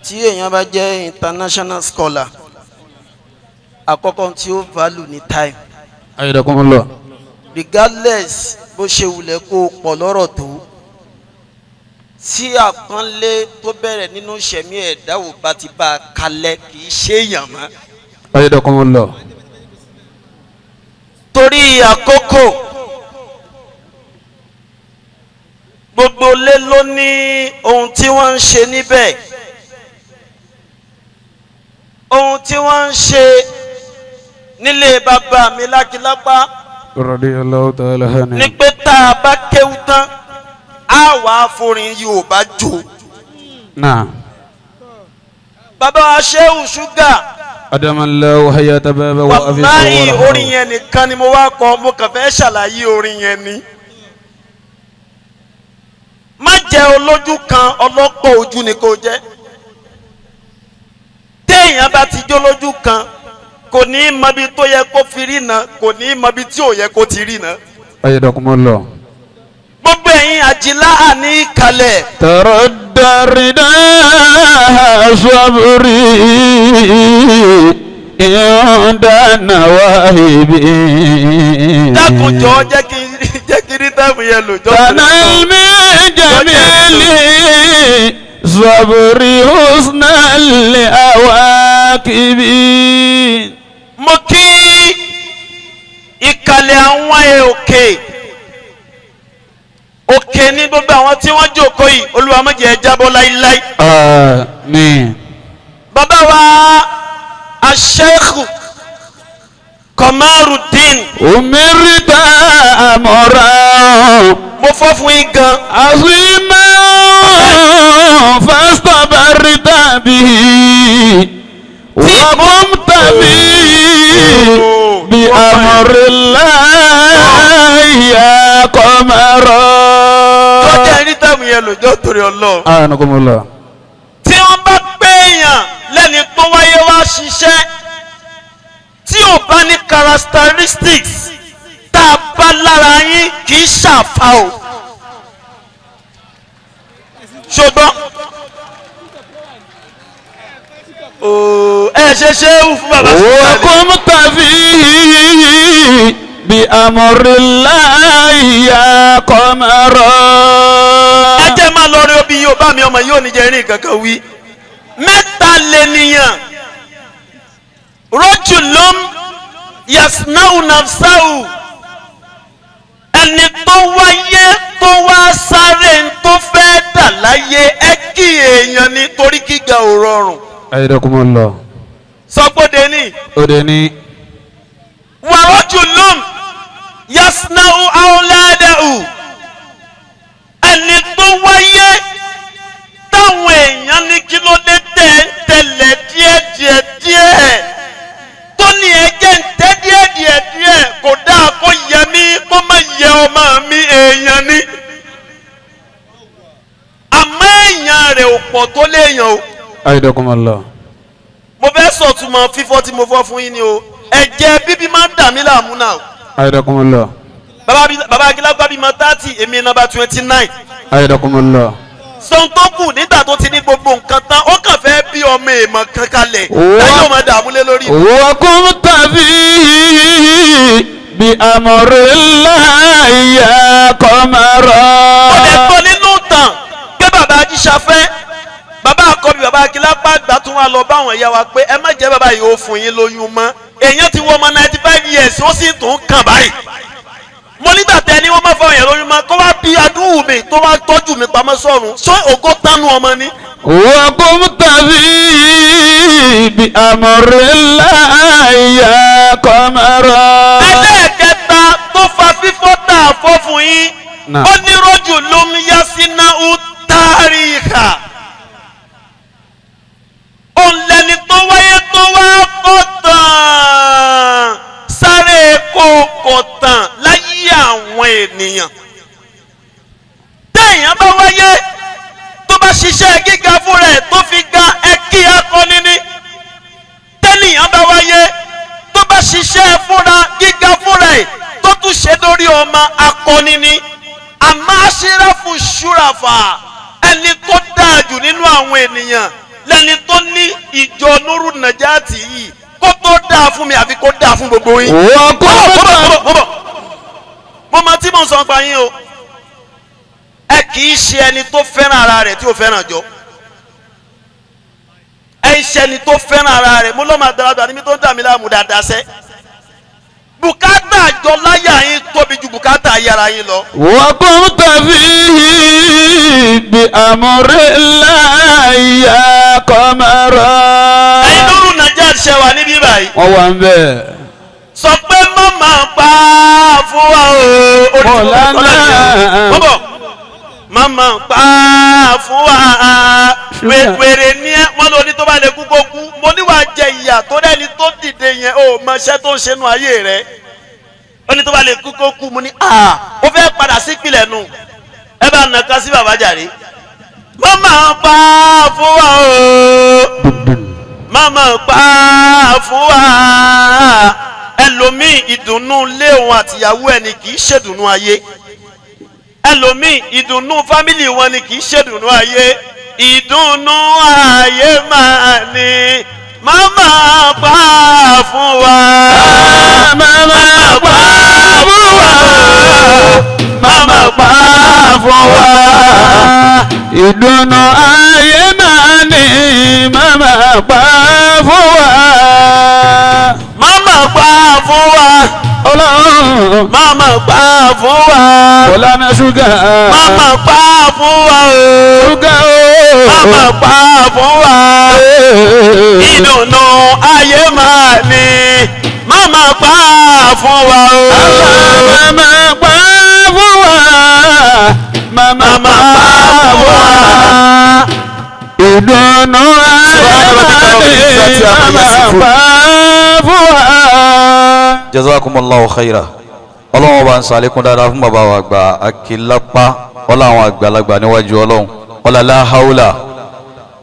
Tí èèyàn bá jẹ́ international scholar, àkọ́kọ́ tí ó value ní time. أيدكم الله. Regardless bó ṣe wulẹ̀ kó o pọ̀ lọ́rọ̀ tó, tí àpọ́nlé tó bẹ̀rẹ̀ nínú ìṣẹ̀mí ẹ̀dá ò bá ti bá a kalẹ̀, kì í ṣe èèyàn mọ́. أيدكم الله. Torí àkókò, gbogbo lé ló ní ohun tí wọ́n ń ṣe níbẹ̀, ohun tí wọ́n ń ṣe nílé bàbá mi lákìlápá رضي الله تعالى عنه. ní pé tá a bá kéwú tán, á wàá forin Yorùbá jò. نعم. Bàbá wa Ṣéhù Ṣúgà. أدام الله حياة بابا وأبي. Wàláhì, orin yẹn nìkan ni mo wá kọ, mo kàn fẹ́ ṣàlàyé orin yẹn ni. Má jẹ́ olójú kan, ọlọ́pọ̀ ojú ni kò jẹ́. Téèyàn bá ti jó lójú kan, kò ní í mọbi tó yẹ kó fi rí na, kò ní í mọbi tí ò yẹ kó ti rí na. أيدكم الله. Gbogbo ẹ̀yin àjìlá àní ìkàlẹ̀. ترد رداء صبري عند النواهب. Dákunjọ, jẹ́ kí rí táìmù yẹn lò jọ́. تنال من جميل صبري حسن الأواكب. Mo kí ìkàlẹ̀ àwọn ẹ̀ òkè òkè ní gbogbo àwọn tí wọ́n jókòó yìí. Olúwa má jẹ́ ẹ jábọ́ láíláí. آمين. Bàbá wa Asheikh Komarudin. أمرت أمرا Mo fọ́ fún yín gan. عظيما فاستبرت به وقمت به بأمر الله يا قمر. Tọ́jà ẹni táwọn yẹn lòjọ́ torí Ọlọ́run. أعنكم الله. Tí wọ́n bá pé èèyàn lẹ́ni tó wáyé wá ṣiṣẹ́, tí ò bá ní characteristics tá a bá lára yín, kì í ṣàfà o. Ṣùgbọ́n ooo, ẹ ṣe ṣe é fún bàbá Sùkúrù. وقمت فيه بأمر الله يا قمر. Ẹ jẹ́ máa lọ rí obì yóò bá mi, ọmọ yóò ní jẹ́ rìn kankan wí. Mẹ́ta lènìyàn: rajulun yasnau nafsahu, ẹni tó wáyé tó wá sáré ń tó fẹ́ dà láyé, ẹ kí èèyàn ní torí gíga ò rọrùn. أيدكم الله. Sọgbọ́dẹ ní. أدني. Wa rajulun yasnau awladahu, ẹni tó wáyé táwọn èèyàn ní kí ló dé tẹ̀ ń tẹ̀lẹ̀ díẹ̀ díẹ̀ díẹ̀, tó ní ẹjẹ́ ń tẹ́ díẹ̀ díẹ̀ díẹ̀, kò dáa kó yẹ mí kó má yẹ ọmọ mi, èèyàn ni. Àmọ́ èèyàn rẹ̀ ò pọ̀ tó léèyàn o. أيدكم الله. Mo fẹ́ sọ̀túnmọ̀ fífọ́ tí mo fọ́ fún yín ni o. Ẹ̀jẹ̀ bíbí máa ń dà mí láàmú náà o. أيدكم الله. Bàbá Akílápá bímọ 30, èmi number 29. أيدكم الله. Sọ̀n tó kù nígbà tó ti ní gbogbo nǹkan tán, ó kàn fẹ́ bí ọmọ èèmọ̀ kan kalẹ̀ láyé ọmọ dààmú lé lórí. وقمت فيه بأمر الله يا قمر. Ó lè gbọ́ nínú tàn pé bàbá Ajíṣafẹ́, bàbá àkọ́bí bàbá Akílápá àgbà, tún wà lọ báwọn ìyá wa pé ẹ má jẹ́ bàbá yìí ó fún yín lóyún mọ́. Èèyàn ti wọ ọmọ 95 years, ó sì tún kàn báyìí. Mo nígbà tẹ ni wọ́n má fọwọ́n yẹn lóyún mọ́, kó wá bí adúwù mi tó wá tọ́jú mi pamọ́ sọ́run sọ ògo tánu ọmọ ni. وقمت فيه بأمر الله يا قمر. Ẹlẹ́ẹ̀kẹta tó fa fífọ́ tà fọ́ fún yín, Náà. ó ní rọ́jò ló ń yá síná ó tárìkà, òun lẹni tó wáyé tó wá kọ́ tán sáré kó kọ̀ tán láyé àwọn ènìyàn. Téèyàn bá wáyé tó bá ṣiṣẹ́ gíga fún rẹ̀ tó fi ga, ẹ kí akọni ní. Tẹ́nìyàn bá wáyé tó bá ṣiṣẹ́ fúnra gíga fúnra ẹ̀ tó tún ṣe lórí ọmọ, akọni ni. Àmọ́ aṣíráfù ṣúrafà, ẹni tó dáa jù nínú àwọn ènìyàn lẹni. Ẹni tó ní ìjọ Nuru Najati yìí kó tó dáa fún mi àfi kó dáa fún gbogbo yín. وقمت Mo máa tí mo ń sọ pa yín o. Ẹ kì í ṣe ẹni tó fẹ́ràn ara rẹ̀ tí ó fẹ́ràn jọ. Ẹ ń ṣe ẹni tó fẹ́ràn ara rẹ̀. Mo lọ́ máa dára ní mi tó ń dà mí láàmú dáadáa sẹ́. Bùkátà àjọ láyà yín tóbi ju bùkátà ayé ara yín lọ. وقمت فيه بأمر الله يا قمر. Ẹ̀yin Nuru Najat ṣe wà níbí báyìí. Wọ́n wà ń bẹ̀. Sọ pé màmá pa fún wa o. Mọ̀lánà. Bọ́bọ̀ màmá pa fún wa. Wèrè ní ẹ wọ́n lọ ní tó bá lè kú kó kú. Mo ní wàá jẹ ìyà tó dẹ́ni tó dìde yẹn o mọ iṣẹ́ tó ń ṣe nu ayé rẹ̀. Ó ní tó bá lè kú kó kú. Mo ní à ó fẹ́ padà sí ìpìlẹ̀ nu. Ẹ bá nàka sí bàbá jàre. Màmá pa fún wa o. Màmá pa fún wa. Ẹlòmíì ìdùnnú ilé òun àtìyàwó ẹni kì í ṣèdùnnú ayé. Ẹlòmíì ìdùnnú fámìlì wọn ni kì í ṣèdùnnú ayé. Ìdùnnú ayé máa ní màmá pa fún wa. Màmá pa fún wa. Màmá pa fún wa. Ìdùnnú ayé máa ní màmá pa fún wa. Màmá pa fún wa. Ọlọ́run. Màmá pa fún wa. Ọlọ́run ṣúgà. Màmá pa fún wa o. Ṣúgà o. Màmá pa fún wa. Ìdùnnú ayé máa ní màmá pa fún wa o. Màmá pa fún wa. Màmá pa fún wa. Ìdùnnú ayé máa ní màmá pa fún wa. Jazakumullahu khaira. Ọlọ́run ọba ń sàlékún dáadáa fún bàbá wa àgbà Akilapa, ọlá àwọn àgbàlagbà níwájú Ọlọ́run, ọlá la haula